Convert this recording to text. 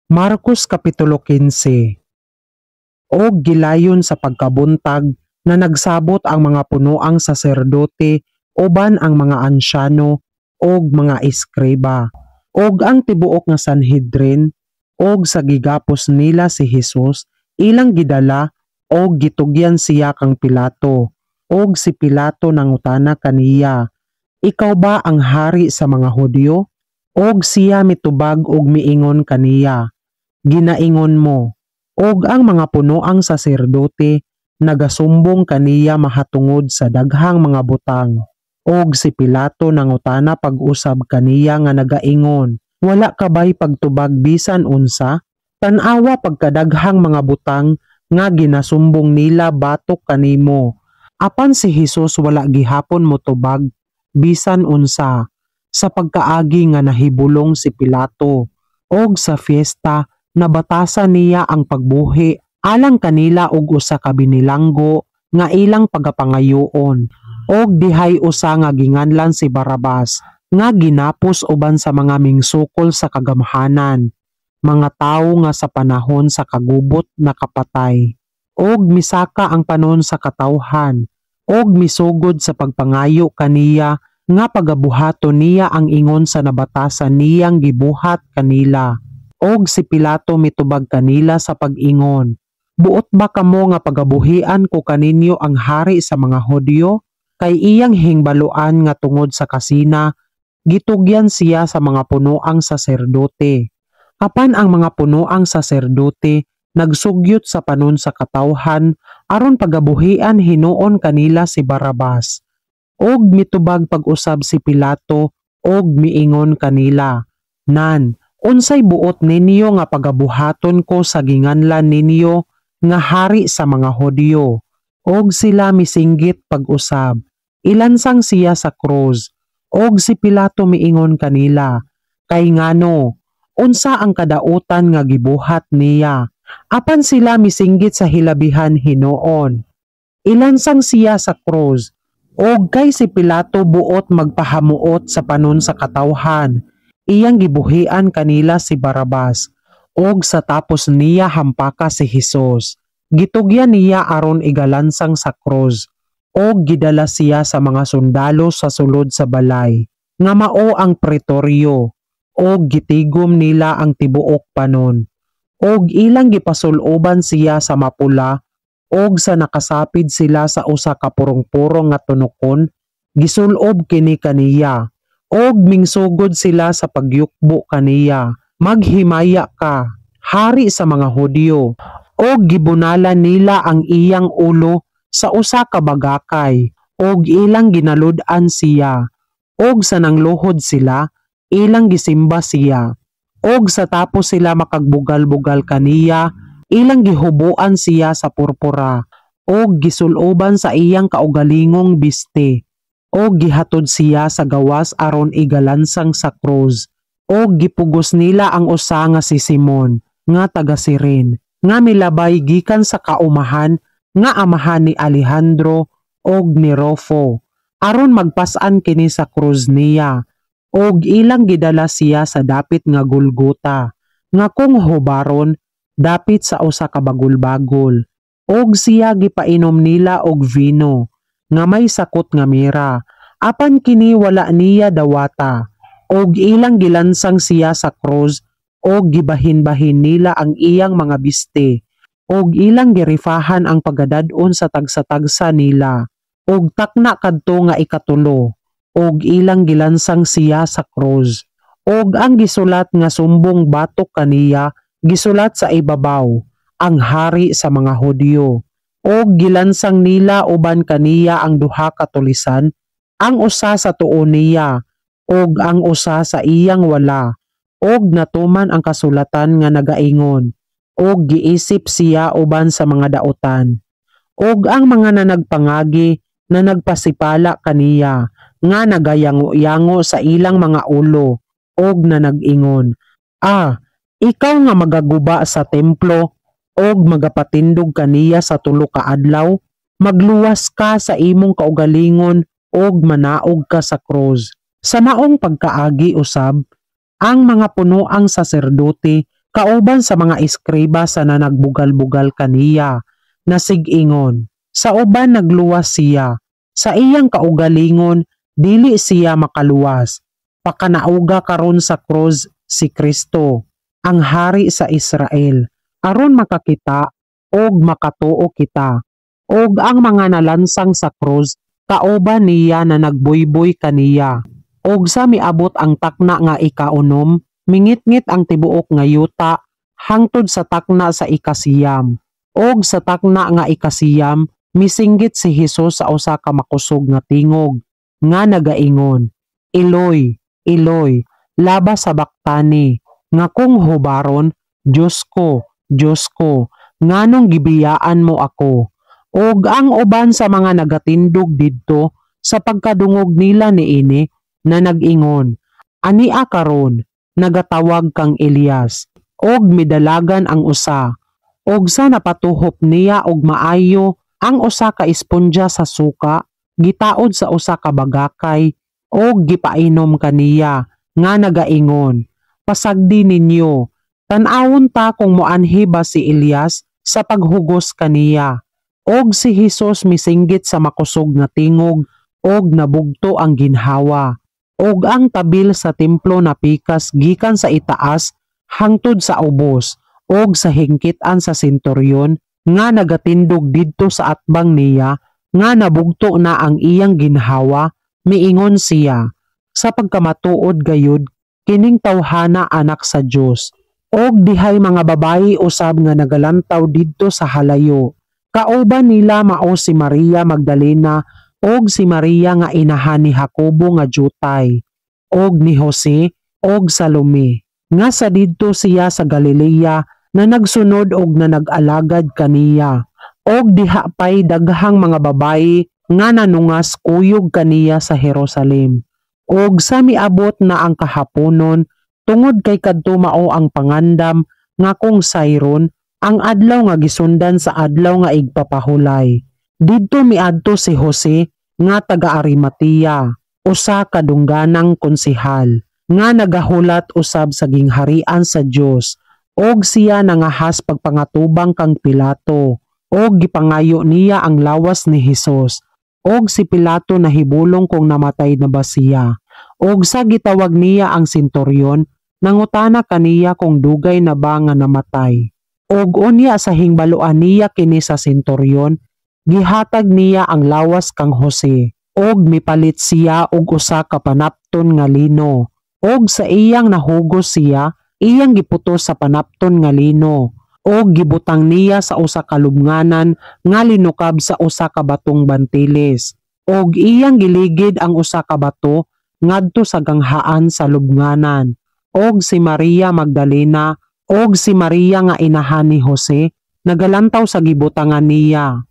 Marcos Kapitulo 15. Og gilayon sa pagkabuntag na nagsabot ang mga punoang saserdote uban ang mga ansyano og mga eskriba og ang tibuok nga Sanhedrin, og sa gigapos nila si Hesus, ilang gidala og gitugyan siya kang Pilato. Og si Pilato nangutana kaniya, "Ikaw ba ang hari sa mga Hudyo?" Og siya mitubag og miingon kaniya, "Ginaingon mo." Og ang mga punoang saserdote nagasumbong kaniya mahatungod sa daghang mga butang. Og si Pilato nangutana pag-usab kaniya nga nagaingon, "Wala ka bay pagtubag bisan unsa? Tan-awa pagkadaghang mga butang nga ginasumbong nila batok kanimo." Apan si Hesus wala gihapon motubag bisan unsa sa pagkaagi nga nahibulong si Pilato. Og sa fiesta nabatasan niya ang pagbuhi alang kanila og usa ka binilanggo nga ilang pagapangayoon. Og dihay usa nga ginganlan si Barabas nga ginapos uban sa mga mingsukol sa kagamhanan, mga tawo nga sa panahon sa kagubot nakapatay. Og misaka ang panon sa katawhan og misugod sa pagpangayo kaniya nga pagabuhaton niya ang ingon sa nabatasan niyang gibuhat kanila. Og si Pilato mitubag kanila sa pag-ingon, "Buot ba kamo nga pagabuhian ko kaninyo ang hari sa mga Hudyo?" Kay iyang hingbaluan nga tungod sa kasina gitugyan siya sa mga punoang saserdote. Apan ang mga punoang saserdote nagsugyot sa panon sa katawhan aron pagabuhian hinuon kanila si Barabas. Og mitubag pag-usab si Pilato og miingon kanila, "Nan, unsay buot ninyo nga pagabuhaton ko sa ginganlan ninyo nga hari sa mga Hudyo?" Og sila misinggit pag-usab, "Ilansang siya sa krus." Og si Pilato miingon kanila, "Kay ngano, unsa ang kadautan nga gibuhat niya?" Apan sila misinggit sa hilabihan hinuon, "Ilansang siya sa krus." Og kay si Pilato buot magpahamuot sa panon sa katawhan, iyang gibuhian kanila si Barabas. Og sa tapos niya hampaka si Hesus, gitugyan niya aron igalansang sa krus. Og gidala siya sa mga sundalo sa sulod sa balay, nga mao ang pretoryo, og gitigom nila ang tibuok panon. Og ilang gipasul-oban siya sa mapula, og sa nakasapid sila sa usa ka purong-purong nga tunokon, gisulob kini kaniya. Og mingsugod sila sa pagyukbo kaniya, "Maghimaya ka, hari sa mga Hudyo." Og gibunalan nila ang iyang ulo sa usa ka bagakay, og ilang ginalud-an siya. Og sa nangluhod sila, ilang gisimba siya. Og sa tapos sila makagbugal-bugal kaniya, ilang gihuboan siya sa purpura og gisuloban sa iyang kaugalingong biste, og gihatod siya sa gawas aron igalansang sa krus. Og gipugos nila ang usa nga si Simon nga taga Cyrene nga milabay gikan sa kaumahan, nga amahan ni Alejandro og ni Rufo, aron magpas-an kini sa krus niya. Og ilang gidala siya sa dapit nga Golgota, nga kung hubaron, dapit sa usa ka bagulbagol. Og siya gipainom nila og vino nga may sakot nga mira, apan kini wala niya dawata. Og ilang gilansang siya sa krus og gibahin-bahin nila ang iyang mga biste og ilang girifahan ang pagadad-on sa tagsa-tagsa nila. Og takna kadto nga ikatulo og ilang gilansang siya sa krus. Og ang gisulat nga sumbong batok kaniya gisulat sa ibabaw, "Ang hari sa mga Hudyo." Og gilansang nila uban kaniya ang duha ka tulisan, ang usa sa tuo niya ug ang usa sa iyang wala. Og natuman ang kasulatan nga nagaingon, "Og giisip siya uban sa mga dautan." Og ang mga nanagpangagi na nagpasipala kaniya nga nagayango-yango sa ilang mga ulo og na nag-ingon, "Ah, ikaw nga magaguba sa templo og magapatindog kaniya sa 3 ka adlaw, magluwas ka sa imong kaugalingon og manaog ka sa krus." Sa maong pagkaagi usab, ang mga punoang saserdote kauban sa mga eskriba sa nanagbugal-bugal kaniya, nanig-ingon, "Sa uban nagluwas siya, sa iyang kaugalingon dili siya makaluwas. Pakanauga karon sa krus si Kristo, ang hari sa Israel, aron makakita og makatuo kita." Og ang mga nalansang sa krus kauban niya na nagbuyboy kaniya. Og sa miabot ang takna nga 6, mingitngit ang tibuok nga yuta hangtod sa takna sa 9. Og sa takna nga 9, misinggit si Hesus sa usa ka makusog nga tingog nga nagaingon, "Eloi, Eloi, lama sabaktani?" Nga kung hubaron, "Diyos ko, Diyos ko, nganong gibiyaan mo ako?" Og ang uban sa mga nagatindog didto, sa pagkadungog nila niini, na nag-ingon, "Ania karon nagatawag kang Elias." Og midalagan ang usa. Og sa napatuhop niya og maayo ang usa ka esponja sa suka, gitaod sa usa ka bagakay og gipainom kaniya nga nagaingon, "Pasagdi ninyo, tan-awon ta kung moanhi ba si Elias sa paghugos kaniya." Og si Hesus misinggit sa makusog nga tingog og nabugto ang ginhawa. Og ang tabil sa templo napikas gikan sa itaas hangtod sa ubos. Og sa hingkitan sa senturyon nga nagatindog didto sa atbang niya nga nabugto na ang iyang ginhawa, miingon siya, "Sa pagkamatuod gayud, kining tawhana anak sa Dios." Og dihay mga babayi usab nga nagalantaw didto sa halayo. Kauban nila mao si Maria Magdalena og si Maria nga inahan ni Jacobo nga jutay og ni Jose og Salome, nga sa didto siya sa Galilea na nagsunod og na nag-alagad kaniya. Og diha pay daghang mga babayi nga nanungas kuyog kaniya sa Jerusalem. Og sa miabot na ang kahaponon, tungod kay kadto mao ang pangandam, nga kung sayron ang adlaw nga gisundan sa Adlaw nga Igpapahulay, didto miadto si Jose nga taga Arimatea, usa ka dungganang konsehal nga nagahulat usab sa gingharian sa Dios, og siya nangahas pagpangatubang kang Pilato og gipangayo niya ang lawas ni Hesus. Og si Pilato nahibulong kung namatay na ba siya. Og sa gitawag niya ang senturyon, nangutana kaniya kung dugay na ba nga namatay. Og unya sa hingbaluan niya kini sa senturyon, gihatag niya ang lawas kang Jose. Og mipalit siya og usa ka panapton nga lino. Og sa iyang nahugos siya, iyang giputos sa panapton nga lino og gibutang niya sa usa ka lubnganan nga linukab sa usa ka batong bantiles. Og iyang giligid ang usa ka bato ngadto sa ganghaan sa lubnganan. Og si Maria Magdalena og si Maria nga inahan ni Jose nagalantaw sa gibutangan niya.